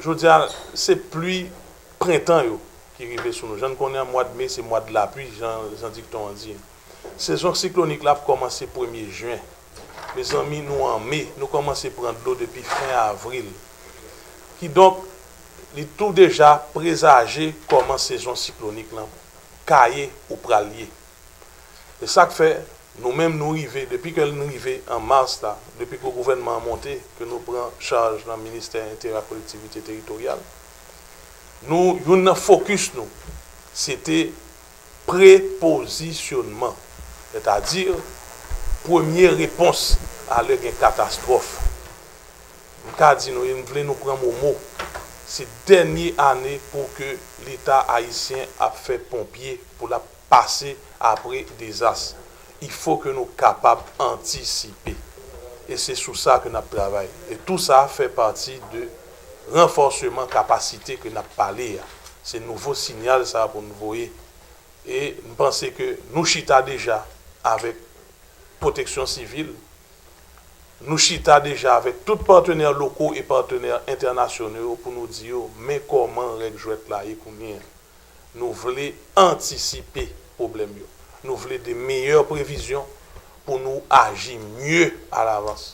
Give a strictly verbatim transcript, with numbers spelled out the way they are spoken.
Jodi a, se pli prentan yo ki rive sou nou. Jan n konnen an, mwa de me, se mwa de lapli, jan, jan dikton an di. Sezon siklonik la ap kòmanse premye jen. Mezanmi, nou an me, nou kòmanse pran dlo depi fen avril. Kidonk, li tou deja prezaje kòman sezon siklonik lan ka ye ou pral ye. E sa k fè, nou menm nou rive, depi ke n rive an mas la, depi ke gouvènman an monte, ke nou pran chaj nan ministè enteryè ak kolektivite teritoryal, nou, youn nan fokis nou, se te prepozisyonman, sètadi premye repons a lè gen katastwòf. M ka di nou, e m vle nou pran m o mo, se dènye ane pou ke Leta ayisyen ap fè ponpye, pou l ap pase apre dezas. Il faut que nou kapab antisipe. E se sou sa ke n ap travay. E tou sa fè pati de ranfòseman kapasite ke n ap pale a. Se nouvo sinyal sa a pou n voye. E m panse ke nou chita deja avèk pwoteksyon sivil, nou chita deja avèk tout patnè loko e patnè entènasyonal yo pou nou di yo, men kòman règ jwèt la ye kounye a. Nou vle antisipe pwoblèm yo. Nou vle de meyè previzyon pou nou aji mye alavans.